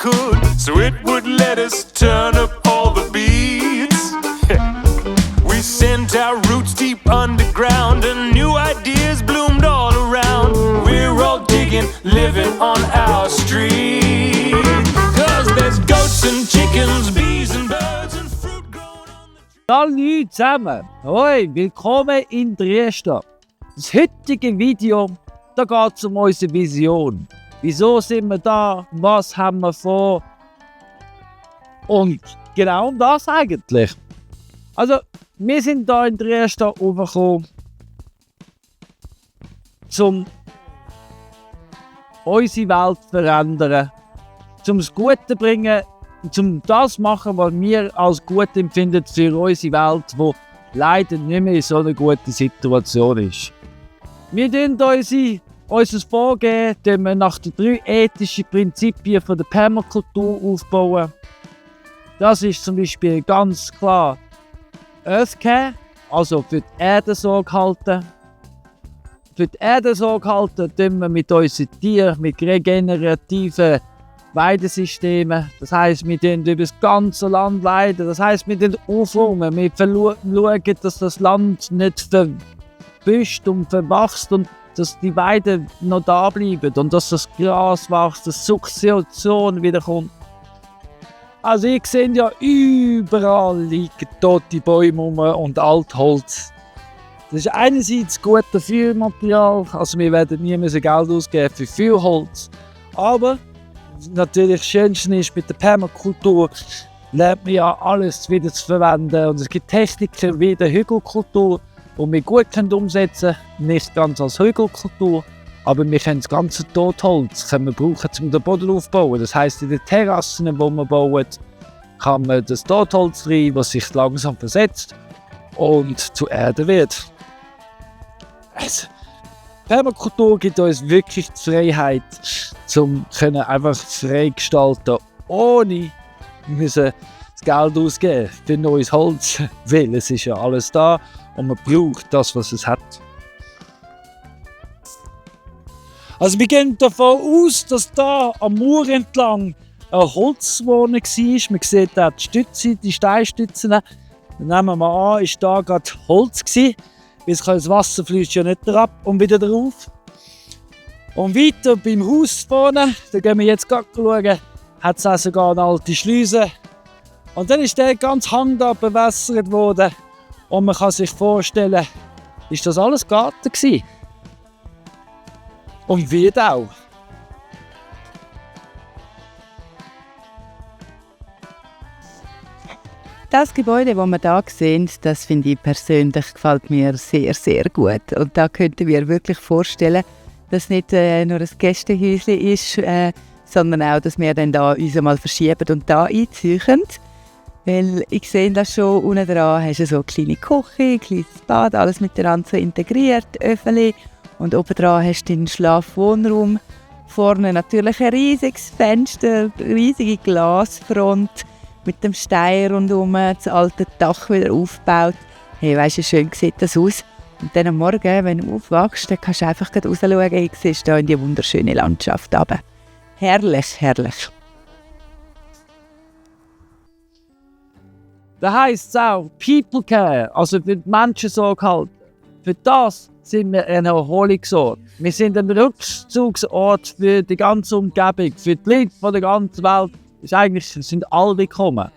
could, so it would let us turn up all the beats. We sent our roots deep underground and new ideas bloomed all around. We're all digging, living on our street. 'Cause there's goats and chickens, bees and birds and fruit growing on the tree. Hallo zusammen, hoi, willkommen in Triester. Das heutige Video, da geht es um unsere Vision. Wieso sind wir da? Was haben wir vor? Und genau um das eigentlich. Also, wir sind da in Triester aufgekommen, um unsere Welt zu verändern, um das Gute zu bringen, um das zu machen, was wir als gut empfinden für unsere Welt, die leider nicht mehr in so einer guten Situation ist. Wir tun unser Vorgehen nach den 3 ethischen Prinzipien der Permakultur aufbauen. Das ist zum Beispiel ganz klar Earth Care, also für die Erde Sorge halten. Für die Erde Sorge halten tun wir mit unseren Tieren, mit regenerativen Weidesystemen. Das heisst, wir tun über das ganze Land weiden. Das heisst, wir tun aufräumen. Wir schauen, dass das Land nicht verbüscht und verwachst und dass die Weiden noch da bleiben und dass das Gras wächst, dass Sukzession wieder kommt. Also ihr seht ja, überall liegen tote Bäume rum und Altholz. Das ist einerseits gut für Material, also wir werden nie Geld ausgeben für viel Holz. Aber natürlich das Schönste ist, mit der Permakultur lernt man ja alles wieder zu verwenden. Und es gibt Techniken wie der Hügelkultur, die wir gut umsetzen können, nicht ganz als Hügelkultur, aber wir können das ganze Totholz brauchen, um den Boden aufzubauen. Das heisst, in den Terrassen, die wir bauen, kann man das Totholz rein, das sich langsam versetzt und zu Erde wird. Also, Permakultur gibt uns wirklich die Freiheit, um einfach frei gestalten, ohne müssen das Geld ausgeben für neues Holz, weil es ist ja alles da und man braucht das, was es hat. Also wir gehen davon aus, dass da am Mauer entlang eine Holzwohnung war. Man sieht auch die Stütze, die Steinstützen. Dann nehmen wir an, ist da gerade Holz gewesen, weil das Wasser fließt ja nicht ab und wieder drauf. Und weiter beim Haus vorne, da gehen wir jetzt gerade schauen, hat es auch sogar eine alte Schleuse. Und dann ist der ganze Hang da bewässert worden. Und man kann sich vorstellen, ist das alles Garten gewesen? Und wie auch. Das Gebäude, das wir hier sehen, das finde ich persönlich gefällt mir sehr, sehr gut. Und da könnten wir wirklich vorstellen, dass es nicht nur ein Gästehäuschen ist, sondern auch, dass wir dann da uns einmal verschieben und da einziehen. Weil ich sehe das schon, unten dran hast du so eine kleine Küche, ein kleines Bad, alles miteinander so integriert, Öffeli. Und oben dran hast du den Schlaf-Wohnraum. Vorne natürlich ein riesiges Fenster, eine riesige Glasfront mit dem Stein rundherum, das alte Dach wieder aufgebaut. Hey, weißt du, schön sieht das aus. Und dann am Morgen, wenn du aufwachst, dann kannst du einfach raus schauen, ich sehe da in die wunderschöne Landschaft runter. Herrlich, herrlich. Da heisst es auch People Care, also für die Menschen Sorge halten. Für das sind wir ein Erholungsort. Wir sind ein Rückzugsort für die ganze Umgebung, für die Leute von der ganzen Welt. Eigentlich sind alle willkommen.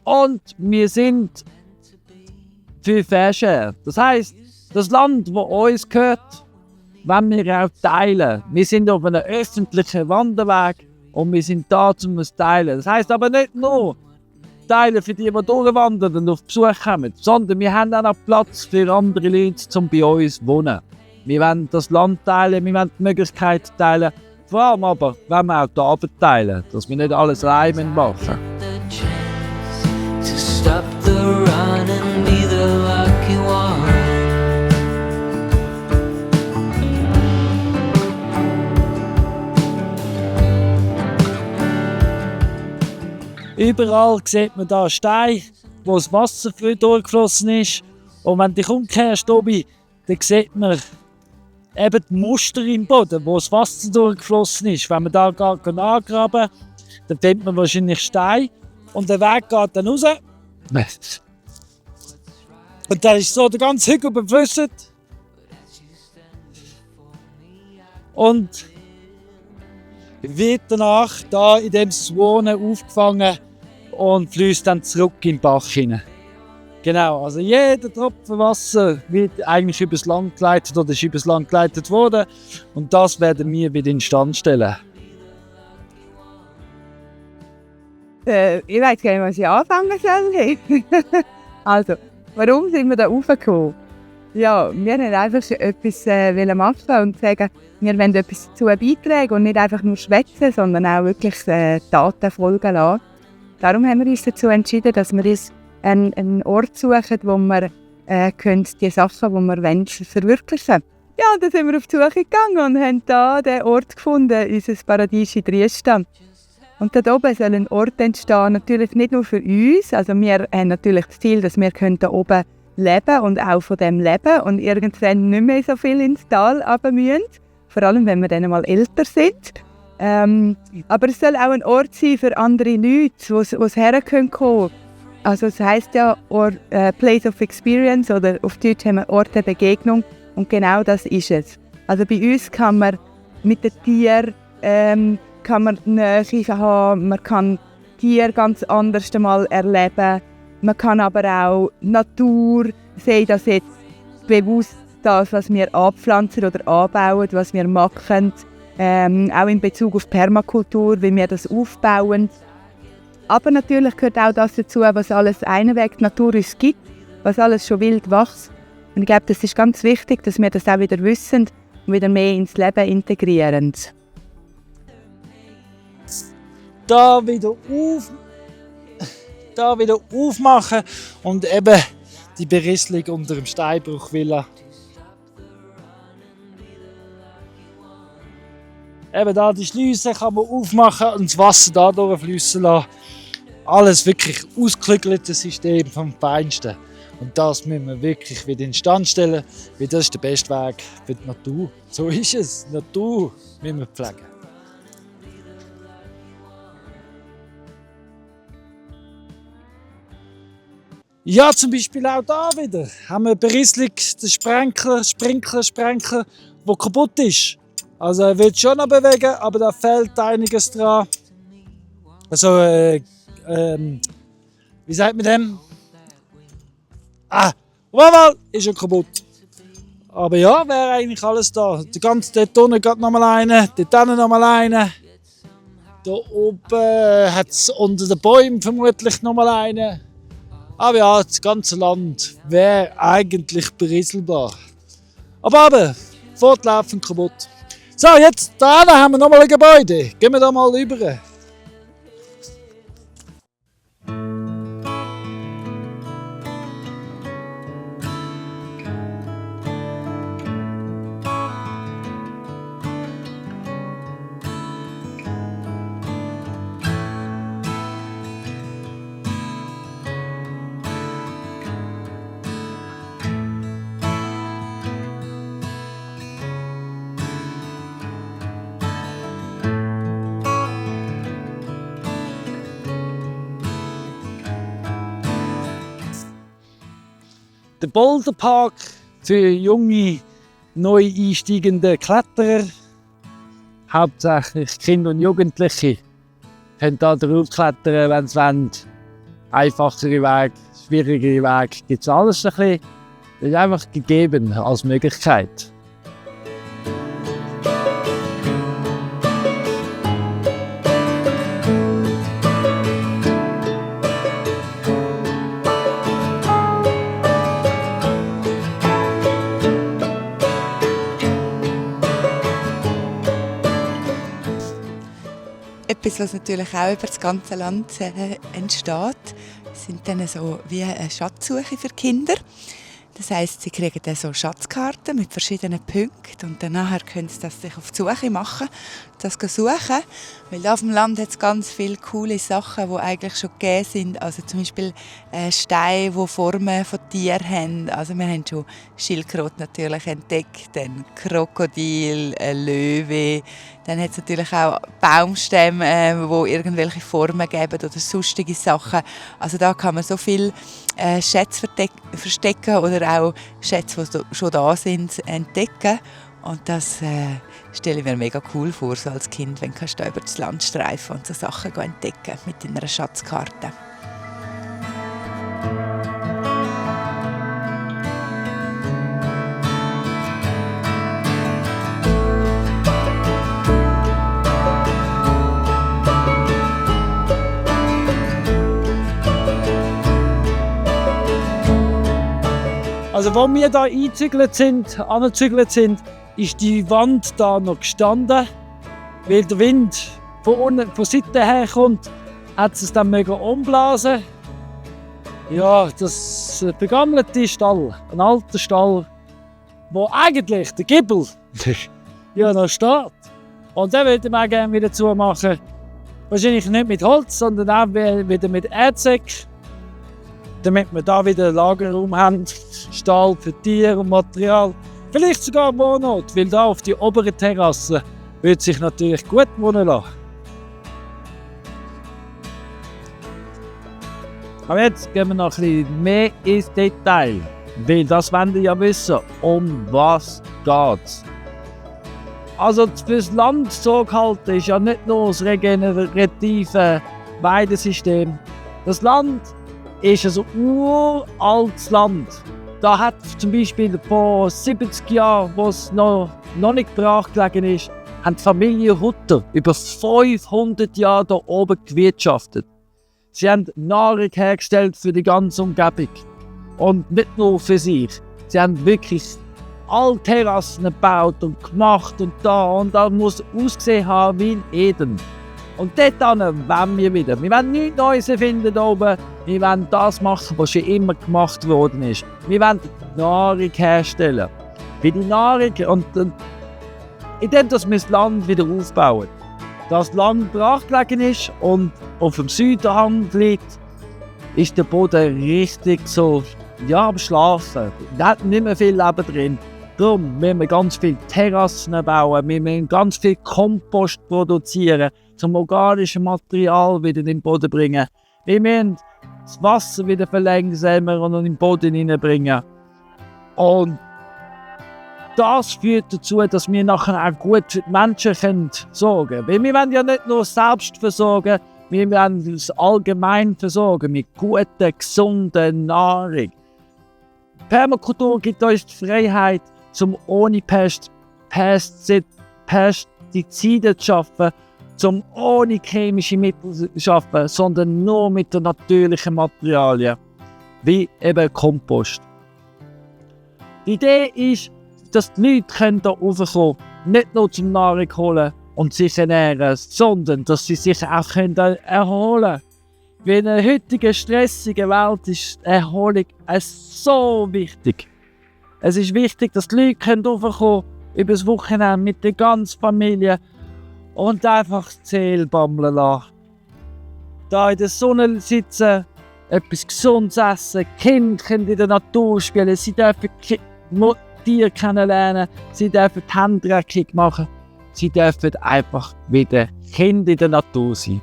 Und wir sind für Fair Share. Das heisst, das Land, das uns gehört, wollen wir auch teilen. Wir sind auf einem öffentlichen Wanderweg und wir sind da, um es zu teilen. Das heisst aber nicht nur teilen für die durchwandern und auf Besuch kommen, sondern wir haben auch noch Platz für andere Leute, um bei uns zu wohnen. Wir wollen das Land teilen, wir wollen die Möglichkeit teilen, vor allem aber wollen wir auch die Arbeit teilen, dass wir nicht alles allein machen. Überall sieht man da Steine, wo das Wasser früh durchgeflossen ist. Und wenn du dich umkehrst, oben, dann sieht man eben die Muster im Boden, wo das Wasser durchgeflossen ist. Wenn man da angraben, dann findet man wahrscheinlich Steine und der Weg geht dann raus. Und dann ist so der ganze Hügel beflüsselt. Und wird danach da in dem Swan aufgefangen und fließt dann zurück in den Bach hinein. Genau, also jeder Tropfen Wasser wird eigentlich übers Land geleitet oder ist übers Land geleitet worden und das werden wir wieder instand stellen. Ich weiß gar nicht, was ich anfangen soll. Also, warum sind wir da raufgekommen? Ja, wir wollten einfach etwas machen und sagen, wir wollen etwas dazu beitragen und nicht einfach nur schwätzen, sondern auch wirklich Taten folgen lassen. Darum haben wir uns dazu entschieden, dass wir uns einen Ort suchen, wo wir die Sachen, die wir wollen, verwirklichen können. Ja, dann sind wir auf die Suche gegangen und haben hier den Ort gefunden, unser Paradies in Triestan. Und dort oben soll ein Ort entstehen, natürlich nicht nur für uns. Also wir haben natürlich das Ziel, dass wir hier oben leben und auch von dem leben und irgendwann nicht mehr so viel ins Tal runter müssen. Vor allem, wenn wir dann mal älter sind. Aber es soll auch ein Ort sein für andere Leute, wo es herkommen können. Also es heisst ja Place of Experience oder auf Deutsch haben wir Ort der Begegnung und genau das ist es. Also bei uns kann man mit den Tieren kann man Nähe haben, man kann Tiere ganz anders mal erleben. Man kann aber auch Natur, sei das jetzt bewusst das, was wir anpflanzen oder anbauen, was wir machen, auch in Bezug auf Permakultur, wie wir das aufbauen. Aber natürlich gehört auch das dazu, was alles einweg die Natur uns gibt, was alles schon wild wächst. Und ich glaube, das ist ganz wichtig, dass wir das auch wieder wissen und wieder mehr ins Leben integrieren. Da wieder aufmachen und eben die Berieselung unter dem Steinbruch Villa. Eben da die Schliesse kann man aufmachen und das Wasser da durchfließen lassen. Alles wirklich ausgeklügeltes System vom Feinsten. Und das müssen wir wirklich wieder instand stellen, weil das ist der beste Weg für die Natur. So ist es. Die Natur müssen wir pflegen. Ja, zum Beispiel auch da wieder haben wir Berieselung, den Sprenkler, der kaputt ist. Also er wird schon noch bewegen, aber da fehlt einiges dran. Also, wie sagt man dem? Auf jeden Fall ist er kaputt. Aber ja, wäre eigentlich alles da. Dort unten geht nochmal eine, dort hinten nochmal eine. Da oben hat es unter den Bäumen vermutlich nochmal eine. Aber ja, das ganze Land wäre eigentlich berieselbar. Aber fortlaufend kaputt. So, jetzt da haben wir nochmal ein Gebäude. Gehen wir da mal rüber. Der Boulderpark für junge, neu einsteigende Kletterer, hauptsächlich Kinder und Jugendliche, können hier drauf klettern, wenn sie wollen. Einfachere Wege, schwierigere Wege, gibt es alles ein bisschen. Das ist einfach gegeben als Möglichkeit. Etwas, was natürlich auch über das ganze Land entsteht, sind dann so wie eine Schatzsuche für Kinder. Das heisst, sie kriegen dann so Schatzkarten mit verschiedenen Punkten und danach können sie das sich auf die Suche machen, das suchen. Weil auf dem Land hat es ganz viele coole Sachen, die eigentlich schon gegeben sind. Also zum Beispiel Steine, die Formen von Tieren haben. Also wir haben schon Schildkröte natürlich entdeckt, dann Krokodil, Löwe. Dann hat es natürlich auch Baumstämme, die irgendwelche Formen geben oder sonstige Sachen. Also da kann man so viel Schätze verstecken oder auch Schätze, die schon da sind, entdecken. Und das stelle ich mir mega cool vor, so als Kind, wenn du über das Land streifen und so Sachen entdecken mit deiner Schatzkarte. Also, wo wir hier angezügelt sind, ist die Wand da noch gestanden. Weil der Wind von Seiten her kommt, hat es dann mega umblasen. Ja, das begammelte Stall, ein alter Stall, wo eigentlich der Gibbel ja noch steht. Und den würde man gerne wieder zumachen. Wahrscheinlich nicht mit Holz, sondern auch wieder mit Erdsäck. Damit wir da wieder einen Lagerraum haben, Stall für Tiere und Material. Vielleicht sogar Wohnort, weil da auf die oberen Terrasse würde sich natürlich gut wohnen lassen. Aber jetzt gehen wir noch ein bisschen mehr ins Detail, weil das wollen wir ja wissen, um was geht's. Also fürs Land sorghalten ist ja nicht nur das regenerative Weidesystem. Das Land ist ein uraltes Land. Da hat zum Beispiel vor 70 Jahren, wo es noch nicht brach gelegen ist, haben die Familie Hutter über 500 Jahre hier oben gewirtschaftet. Sie haben Nahrung hergestellt für die ganze Umgebung. Und nicht nur für sich. Sie haben wirklich alle Terrassen gebaut und gemacht und da muss ausgesehen haben wie in Eden. Und dort wollen wir wieder. Wir wollen nichts Neues erfinden hier oben. Wir wollen das machen, was schon immer gemacht worden ist. Wir wollen Nahrung herstellen. Wie die Nahrung und indem wir das Land wieder aufbauen. Das Land brachgelegen ist und auf dem Südenhang liegt, ist der Boden richtig so am Schlafen. Da hat nicht mehr viel Leben drin. Darum müssen wir ganz viele Terrassen bauen, wir müssen ganz viel Kompost produzieren, zum organischen Material wieder in den Boden bringen. Wir müssen das Wasser wieder verlangsamen und in den Boden hineinbringen. Und das führt dazu, dass wir nachher auch gut für die Menschen sorgen können. Weil wir wollen ja nicht nur selbst versorgen, wir wollen uns allgemein versorgen mit guter, gesunder Nahrung. Permakultur gibt uns die Freiheit, um ohne Pestizide zu arbeiten, um ohne chemische Mittel zu arbeiten, sondern nur mit den natürlichen Materialien, wie eben Kompost. Die Idee ist, dass die Leute hier raufkommen können, nicht nur zum Nahrung holen und sich ernähren, sondern dass sie sich auch erholen können. Weil in der heutigen stressigen Welt ist Erholung so wichtig. Es ist wichtig, dass die Leute raufkommen können, über das Wochenende mit der ganzen Familie und einfach die Seele bammeln lassen. Da in der Sonne sitzen, etwas Gesundes essen, Kinder können in der Natur spielen, sie dürfen Tiere kennenlernen, sie dürfen die Hände dreckig machen, sie dürfen einfach wieder Kinder in der Natur sein.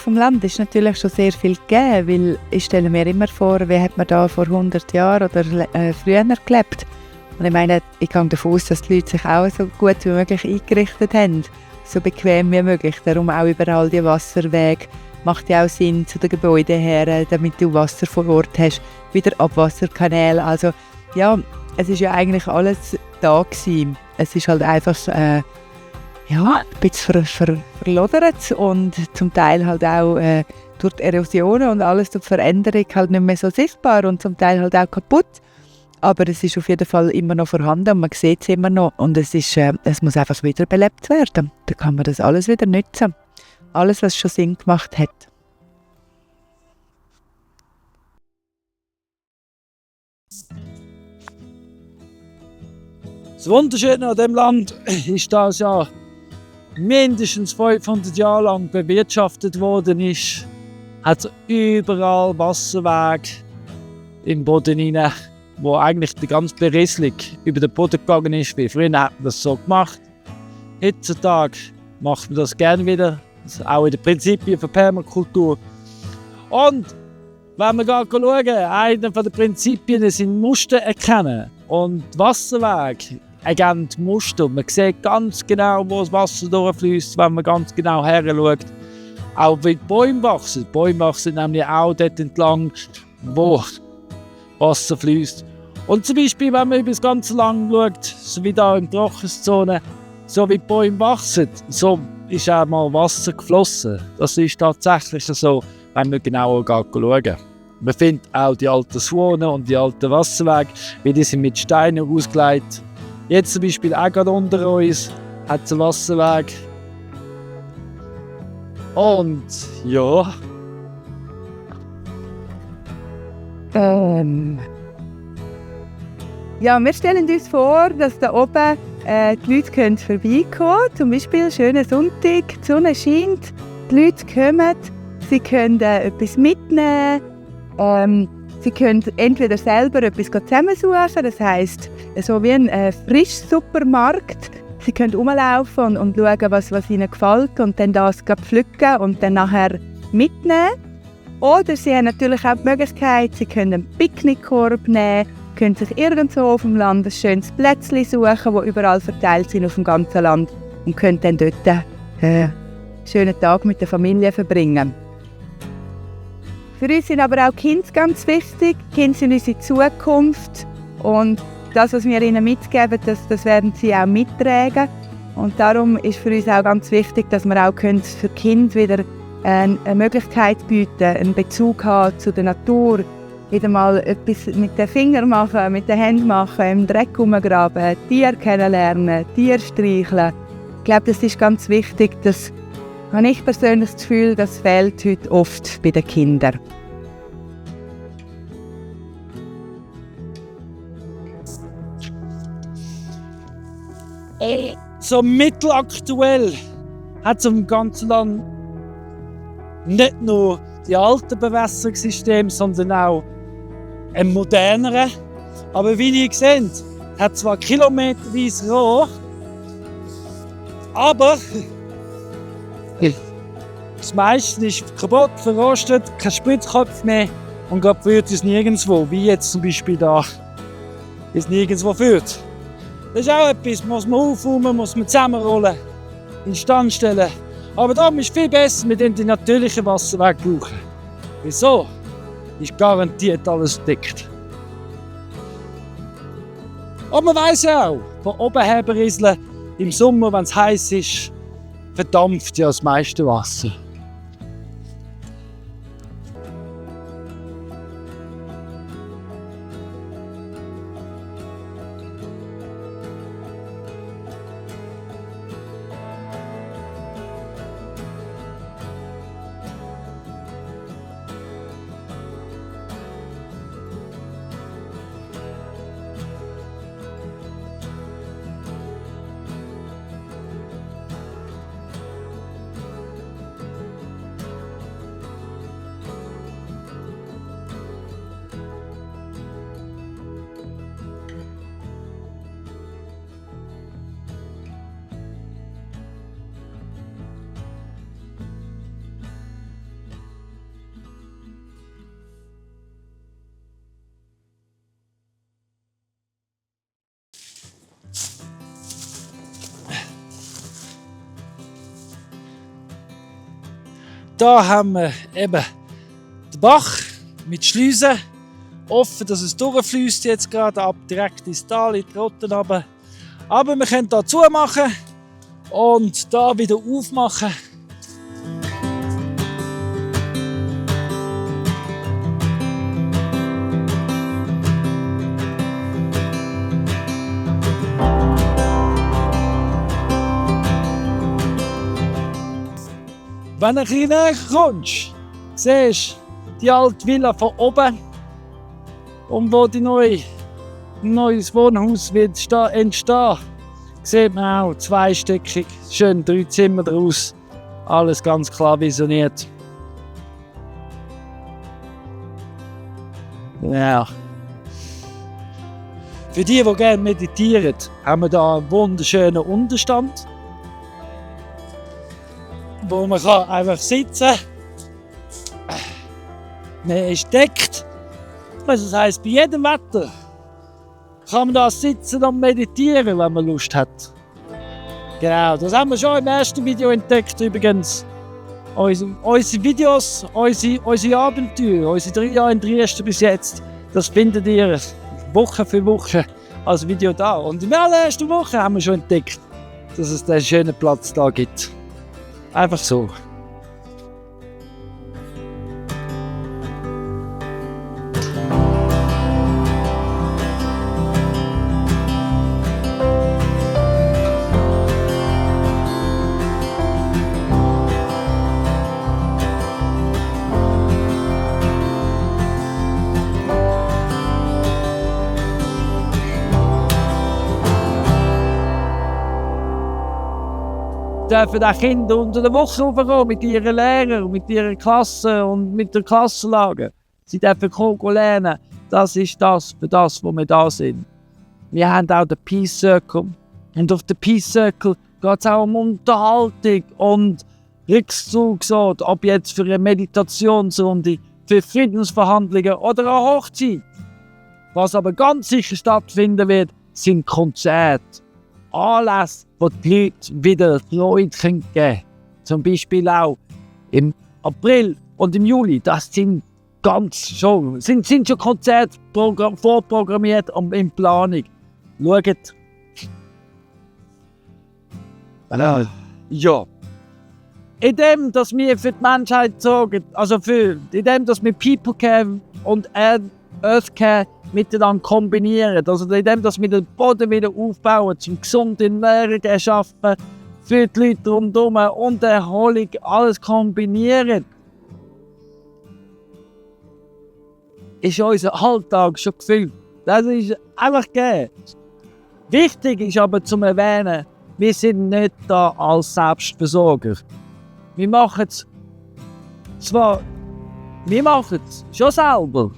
auf dem Land ist natürlich schon sehr viel gegeben, weil ich stelle mir immer vor, wie hat man da vor 100 Jahren oder früher gelebt. Und ich meine, ich gehe davon aus, dass die Leute sich auch so gut wie möglich eingerichtet haben, so bequem wie möglich. Darum auch überall die Wasserwege. Macht ja auch Sinn zu den Gebäuden her, damit du Wasser vor Ort hast, wieder Abwasserkanäle. Also ja, es ist ja eigentlich alles da gewesen. Es ist halt einfach ein bisschen verlodert und zum Teil halt auch durch die Erosionen und alles durch die Veränderung halt nicht mehr so sichtbar und zum Teil halt auch kaputt. Aber es ist auf jeden Fall immer noch vorhanden und man sieht es immer noch. Und es muss einfach wiederbelebt werden. Da kann man das alles wieder nutzen. Alles, was schon Sinn gemacht hat. Das Wunderschöne an diesem Land ist, dass ja mindestens 500 Jahre lang bewirtschaftet worden ist. Hat überall Wasserwege im Boden hinein, wo eigentlich die ganze Berieselung über den Boden gegangen ist. Wie früher hat man das so gemacht. Heutzutage macht man das gerne wieder. Also auch in den Prinzipien der Permakultur. Und wenn wir schauen, einer der Prinzipien sind Muster erkennen. Und Wasserwege ergeben Muster. Man sieht ganz genau, wo das Wasser durchfließt, wenn man ganz genau heranschaut. Auch wie die Bäume wachsen. Die Bäume wachsen nämlich auch dort entlang, wo Wasser fließt. Und zum Beispiel, wenn man über das ganze Land schaut, so wie hier in der Trockenzone, so wie die Bäume wachsen, so ist auch mal Wasser geflossen. Das ist tatsächlich so, wenn man genauer schaut. Man findet auch die alten Schwanen und die alten Wasserwege, wie die sind mit Steinen ausgelegt. Jetzt zum Beispiel auch gerade unter uns hat es einen Wasserweg. Und ja. Ja, wir stellen uns vor, dass da oben die Leute vorbeikommen können. Zum Beispiel schönen Sonntag, die Sonne scheint, die Leute kommen, sie können etwas mitnehmen. Sie können entweder selber etwas zusammensuchen, das heisst, so wie ein Frischsupermarkt. Sie können rumlaufen und schauen, was ihnen gefällt und dann das pflücken und dann nachher mitnehmen. Oder sie haben natürlich auch die Möglichkeit, sie können einen Picknickkorb nehmen, können sich irgendwo auf dem Land ein schönes Plätzchen suchen, die überall verteilt sind auf dem ganzen Land und können dann dort einen schönen Tag mit der Familie verbringen. Für uns sind aber auch Kinder ganz wichtig. Die Kinder sind unsere Zukunft und das, was wir ihnen mitgeben, das werden sie auch mittragen. Und darum ist für uns auch ganz wichtig, dass wir auch für Kinder wieder eine Möglichkeit bieten, einen Bezug haben zu der Natur, wieder mal etwas mit den Fingern machen, mit den Händen machen, im Dreck herumgraben, Tiere kennenlernen, Tiere streicheln. Ich glaube, das ist ganz wichtig. Das habe ich persönlich das Gefühl, das fehlt heute oft bei den Kindern. So mittelaktuell hat es im ganzen Land nicht nur die alten Bewässerungssysteme, sondern auch ein modernere. Aber wie ihr seht, hat zwar kilometerweise Rohr, aber das meiste ist kaputt, verrostet, kein Spritzkopf mehr und gerade führt es nirgendwo, wie jetzt zum Beispiel da es nirgendwo führt. Das ist auch etwas, muss man aufräumen, muss man zusammenrollen, instand stellen. Aber darum ist es viel besser, mit dem den natürlichen Wasserweg brauchen. Wieso? Ist garantiert alles dicht. Aber man weiss ja auch, von oben her berieseln, im Sommer, wenn es heiß ist, verdampft ja das meiste Wasser. da haben wir eben den Bach mit Schleusen. Offen, dass es durchfließt jetzt gerade ab direkt ins Tal, in die Rotten runter. Aber wir können hier zumachen und da wieder aufmachen. Wenn du ein bisschen näher kommst, siehst du die alte Villa von oben. Und wo die neues Wohnhaus wird entstehen, sieht man auch zweistöckig, schön 3 Zimmer daraus. Alles ganz klar visioniert. Ja. Für die gerne meditieren, haben wir hier einen wunderschönen Unterstand, wo man einfach sitzen kann. Man ist deckt. Also das heisst, bei jedem Wetter kann man da sitzen und meditieren, wenn man Lust hat. Genau, das haben wir schon im ersten Video entdeckt übrigens. Unsere Videos, unsere Abenteuer, unsere 3 Jahre in Trieste bis jetzt, das findet ihr Woche für Woche als Video da. Und in der allerersten Woche haben wir schon entdeckt, dass es diesen schönen Platz da gibt. Einfach so. Dürfen auch Kinder unter der Woche raufkommen mit ihren Lehrern, mit ihrer Klasse und mit der Klassenlage. Sie dürfen kommen lernen. Das ist das, für das, wo wir da sind. Wir haben auch den Peace Circle. Und auf den Peace Circle geht es auch um Unterhaltung und Rückzugsort, ob jetzt für eine Meditationsrunde, für Friedensverhandlungen oder eine Hochzeit. Was aber ganz sicher stattfinden wird, sind Konzerte. Anlässe, wo die Leute wieder Freude geben können. Zum Beispiel auch im April und im Juli. Das sind schon Konzerte vorprogrammiert und in Planung. Schaut. Ja. Indem, dass wir für die Menschheit sorgen, indem, dass wir People Care und Earth Care miteinander kombinieren. Also indem, dass wir den Boden wieder aufbauen, zum gesunden Ernährung erschaffen, für die Leute rundherum und Erholung, alles kombinieren. Ist unser Alltag schon gefüllt. Das ist einfach gegeben. Wichtig ist aber zu erwähnen, wir sind nicht da als Selbstversorger. Wir machen es schon selber.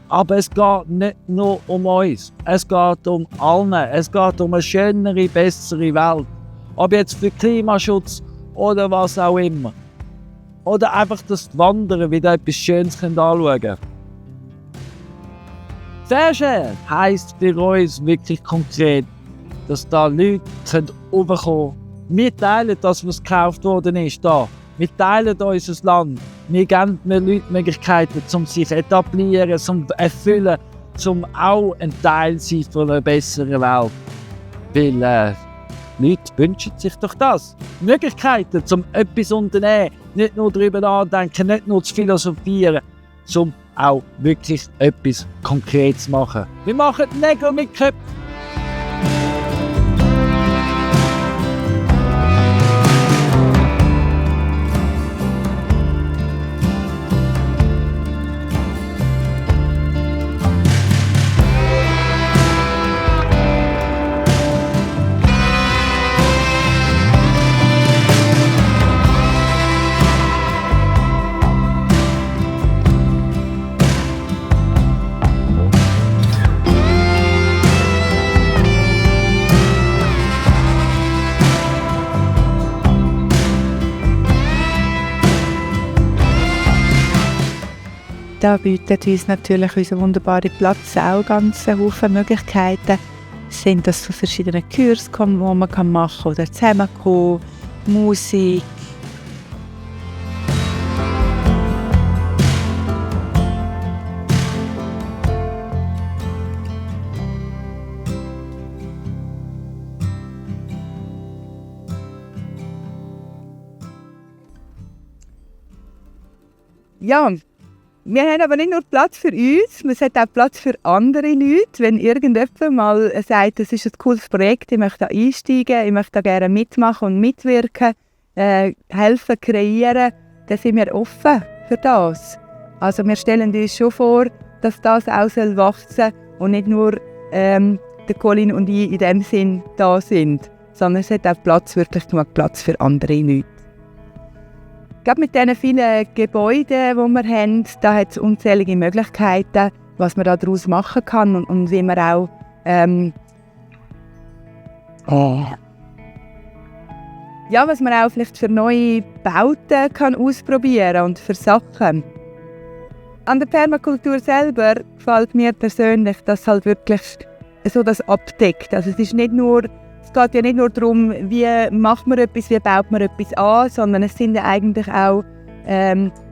Aber es geht nicht nur um uns. Es geht um allen. Es geht um eine schönere, bessere Welt. Ob jetzt für Klimaschutz oder was auch immer. Oder einfach das Wandern wieder etwas Schönes anschauen können. Fairshare heisst für uns wirklich konkret, dass da Leute raufkommen können. Wir teilen das, was gekauft worden ist. Da. Wir teilen unser Land. Wir geben den Leuten Möglichkeiten, um sich zu etablieren, zum erfüllen, um auch ein Teil zu sein von einer besseren Welt. Weil Leute wünschen sich doch das. Möglichkeiten, um etwas zu unternehmen. Nicht nur darüber nachdenken, nicht nur zu philosophieren, um auch wirklich etwas Konkretes zu machen. Wir machen Nägel mit Köpfen. Da bietet uns natürlich unser wunderbarer Platz auch ganz viele Möglichkeiten. Sind das zu verschiedenen Kursen, die man machen kann oder zusammenkommen, Musik. ja, wir haben aber nicht nur Platz für uns, es hat auch Platz für andere Leute. Wenn irgendjemand mal sagt, das ist ein cooles Projekt, ich möchte da einsteigen, ich möchte da gerne mitmachen und mitwirken, helfen, kreieren, dann sind wir offen für das. Also wir stellen uns schon vor, dass das auch wachsen soll und nicht nur der Colin und ich in dem Sinn da sind, sondern es hat auch wirklich genug Platz für andere Leute. Gerade mit diesen vielen Gebäuden, die wir haben, da hat es unzählige Möglichkeiten, was man daraus machen kann und wie man auch was man auch vielleicht für neue Bauten kann ausprobieren und für Sachen. An der Permakultur selber gefällt mir persönlich, dass es halt wirklich so das abdeckt. Also es geht ja nicht nur darum, wie macht man etwas, wie baut man etwas an, sondern es sind ja eigentlich auch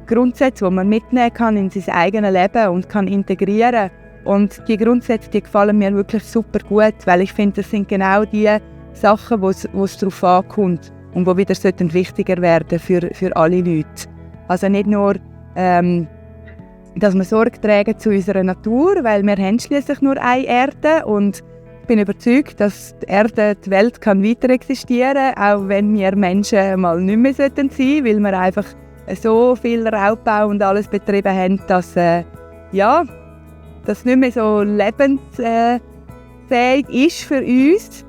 Grundsätze, die man mitnehmen kann in sein eigenes Leben und kann integrieren. Und die Grundsätze, die gefallen mir wirklich super gut, weil ich finde, das sind genau die Sachen, wo es darauf ankommt und die wieder wichtiger werden für alle Leute. Also nicht nur, dass wir Sorge tragen zu unserer Natur, weil wir haben schliesslich nur eine Erde und ich bin überzeugt, dass die Erde, die Welt kann weiter existieren, auch wenn wir Menschen mal nicht mehr sein sollten, weil wir einfach so viel Raubbau und alles betrieben haben, dass das nicht mehr so lebensfähig ist für uns.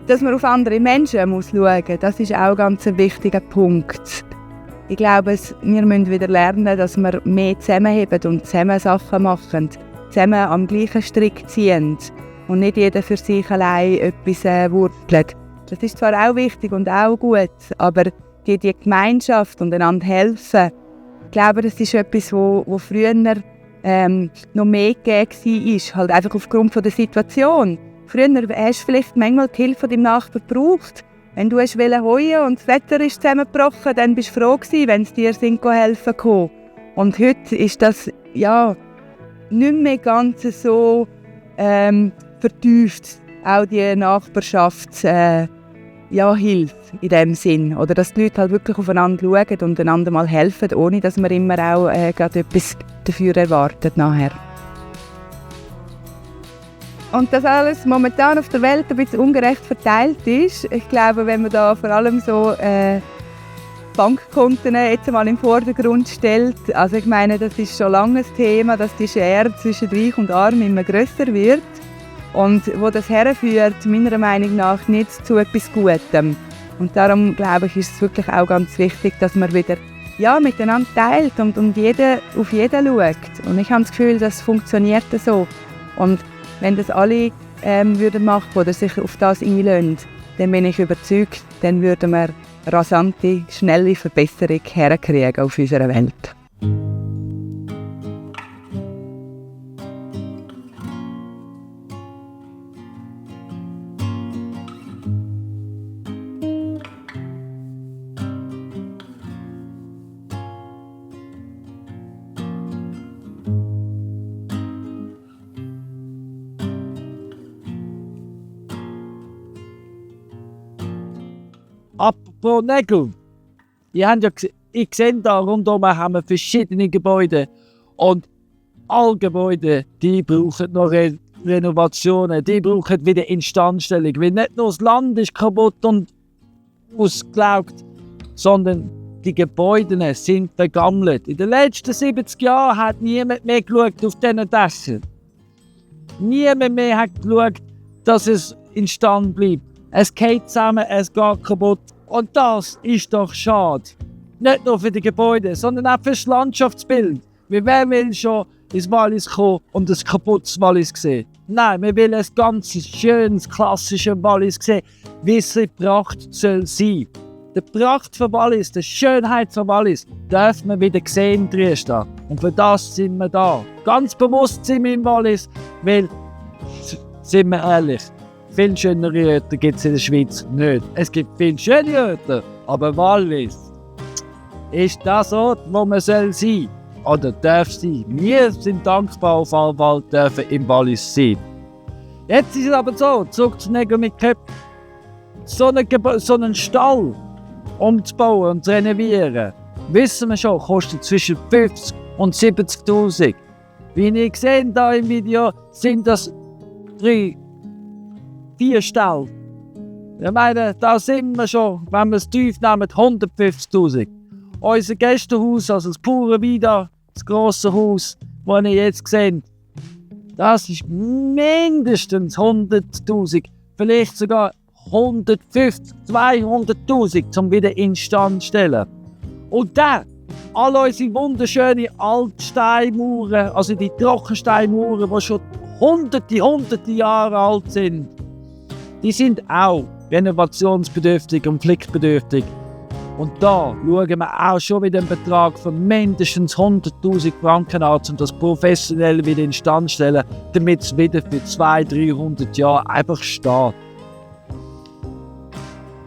Dass man auf andere Menschen schauen muss, das ist auch ganz ein wichtiger Punkt. Ich glaube, wir müssen wieder lernen, dass wir mehr zusammenheben und zusammen Sachen machen, zusammen am gleichen Strick ziehen und nicht jeder für sich allein etwas wurtelt. Das ist zwar auch wichtig und auch gut, aber die Gemeinschaft und einander helfen, ich glaube, das ist etwas, wo früher noch mehr gegeben war, halt einfach aufgrund der Situation. Früher hast du vielleicht manchmal die Hilfe deinem Nachbarn gebraucht. Wenn du heuen wolltest und das Wetter ist zusammengebrochen, dann bist du froh gewesen, wenn sie dir helfen konnten. Und heute ist das nicht mehr ganz so vertieft, auch die Nachbarschaftshilfe in dem Sinn. Oder dass die Leute halt wirklich aufeinander schauen und einander mal helfen, ohne dass man immer auch gerade etwas dafür erwartet nachher. Und dass alles momentan auf der Welt ein bisschen ungerecht verteilt ist, ich glaube, wenn man da vor allem so Bankkonten jetzt mal im Vordergrund stellt, also ich meine, das ist schon lange ein Thema, dass die Schere zwischen Reich und Arm immer grösser wird und wo das herführt, meiner Meinung nach nicht zu etwas Gutem. Und darum, glaube ich, ist es wirklich auch ganz wichtig, dass man wieder miteinander teilt und jeder auf jeden schaut. Und ich habe das Gefühl, das funktioniert so. Und wenn das alle würden machen oder sich auf das einlassen, dann bin ich überzeugt, dann würden wir rasante, schnelle Verbesserung herkriegen auf unserer Welt. Apropos Nägel. Ich sehe da rundherum haben wir verschiedene Gebäude. Und alle Gebäude, die brauchen noch Renovationen, die brauchen wieder Instandstellung. Weil nicht nur das Land ist kaputt und ausgelaugt, sondern die Gebäude sind vergammelt. In den letzten 70 Jahren hat niemand mehr geschaut auf diesen Dächern. Niemand mehr hat geschaut, dass es instand bleibt. Es geht zusammen, es geht kaputt. Und das ist doch schade. Nicht nur für die Gebäude, sondern auch für das Landschaftsbild. Wer will schon ins Wallis kommen und ein kaputtes Wallis sehen? Nein, wir wollen ein ganz schönes, klassisches Wallis sehen, wie es die Pracht soll sein. Die Pracht von Wallis, die Schönheit von Wallis, dürfen wir wieder sehen in Triestal. Und für das sind wir da. Ganz bewusst sind wir im Wallis, weil, sind wir ehrlich, viel schönere Orte gibt es in der Schweiz nicht. Es gibt viele schöne Orte, aber Wallis ist das Ort, wo man sein soll oder darf sein. Wir sind dankbar auf alle Welt dürfen im Wallis sein. Jetzt ist es aber so, zurück zu Nägel mit Köpfen. So einen Stall umzubauen und zu renovieren, wissen wir schon, kostet zwischen 50 und 70'000. Wie ihr seht hier im Video, sind das 3, 4 Ställe. Ich meine, da sind wir schon, wenn wir es tief nehmen, 150'000. Unser Gästehaus, also das pure Vida, das grosse Haus, das ihr jetzt seht, das ist mindestens 100'000, vielleicht sogar 150, 200'000 zum wieder instand stellen. Und dann, all unsere wunderschönen Altsteinmauern, also die Trockensteinmauern, die schon hunderte Jahre alt sind, die sind auch renovationsbedürftig und pflegebedürftig. Und da schauen wir auch schon mit einem Betrag von mindestens 100'000 Franken an, um das professionell wieder instand zu stellen, damit es wieder für 200-300 Jahre einfach steht.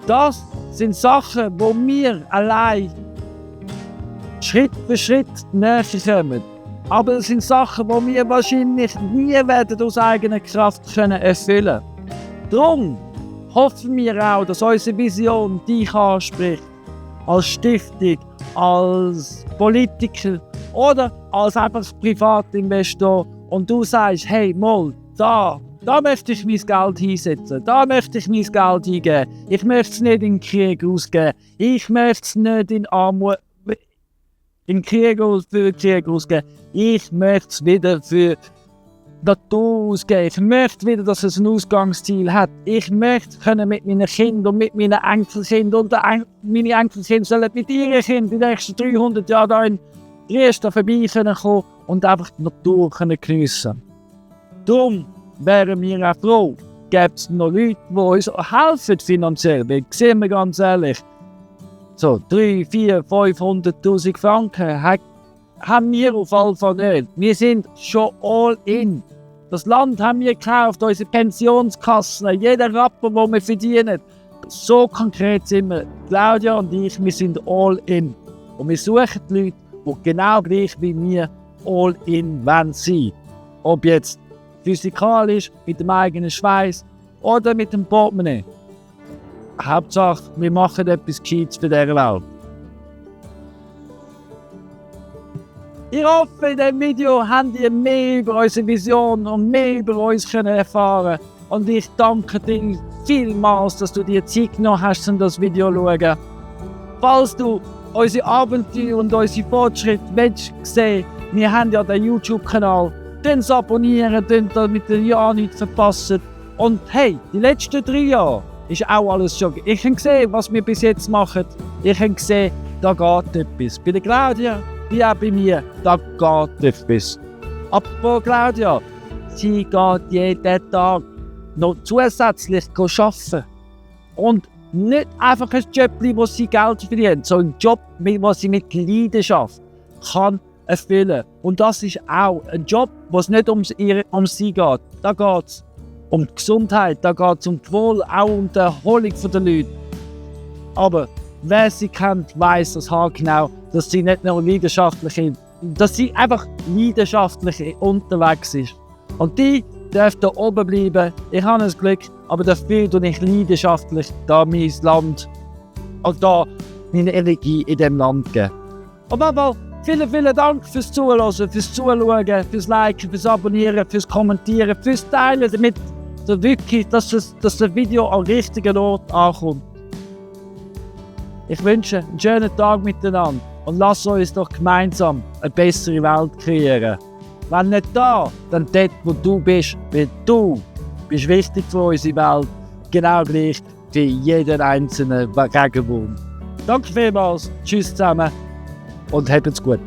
Das sind Sachen, wo wir allein Schritt für Schritt näher kommen. Aber es sind Sachen, die wir wahrscheinlich nie werden aus eigener Kraft erfüllen können. Darum hoffen wir auch, dass unsere Vision dich anspricht. Als Stiftung, als Politiker oder als einfach Privatinvestor. Und du sagst, hey, mal, da möchte ich mein Geld einsetzen, da möchte ich mein Geld eingeben. Ich möchte es nicht in den Krieg ausgeben. Ich möchte es nicht in Armut, für Krieg ausgeben. Ich möchte es wieder für Natur ausgeben. Ich möchte wieder, dass es ein Ausgangsziel hat. Ich möchte können mit meinen Kindern und mit meinen Enkelkindern und meine Enkelkinder sollen mit ihren Kindern in den nächsten 300 Jahren hier in Dresden vorbei kommen und einfach die Natur geniessen. Darum wären wir auch froh, gäbe es noch Leute, die uns helfen finanziell. Weil, sehen wir ganz ehrlich, so 3, 4, 500'000 Franken haben wir auf jeden Fall nicht. Wir sind schon all in. Das Land haben wir gekauft, unsere Pensionskassen, jeder Rappen, den wir verdienen. So konkret sind wir. Claudia und ich, wir sind all in. Und wir suchen die Leute, die genau gleich wie wir all in sein wollen. Ob jetzt physikalisch, mit dem eigenen Schweiß oder mit dem Portemonnaie. Hauptsache, wir machen etwas Gescheites für diese Welt. Ich hoffe, in diesem Video habt ihr mehr über unsere Vision und mehr über uns erfahren. Und ich danke dir vielmals, dass du dir Zeit genommen hast, um das Video zu schauen. Falls du unsere Abenteuer und unsere Fortschritte sehen willst, wir haben ja den YouTube-Kanal. Dann abonnieren, damit ihr ja nichts verpasst. Und hey, die letzten 3 Jahre ist auch alles schon. Ich habe gesehen, was wir bis jetzt machen. Ich habe gesehen, da geht etwas. Bei der Claudia, wie auch bei mir, da geht etwas. Apropos Claudia, sie geht jeden Tag noch zusätzlich arbeiten. Und nicht einfach ein Job, wo sie Geld verdient, sondern ein Job, den sie mit Leidenschaft kann erfüllen. Und das ist auch ein Job, wo es nicht um sie geht. Da geht es um die Gesundheit, da geht es um das Wohl, auch um die Erholung der Leute. Aber wer sie kennt, weiss das haargenau, dass sie nicht nur leidenschaftlich ist, dass sie einfach leidenschaftlich unterwegs ist. Und die darf da oben bleiben. Ich habe das Glück, aber dafür tue ich leidenschaftlich da mein Land und da meine Energie in diesem Land geben. Aber vielen Dank fürs Zuhören, fürs Zuschauen, fürs Liken, fürs Abonnieren, fürs Kommentieren, fürs Teilen, damit wirklich, dass das Video am richtigen Ort ankommt. Ich wünsche einen schönen Tag miteinander und lasst uns doch gemeinsam eine bessere Welt kreieren. Wenn nicht da, dann dort, wo du bist, weil du bist wichtig für unsere Welt, genau gleich wie jeden einzelnen Regenwurm. Danke vielmals, tschüss zusammen und habt's gut.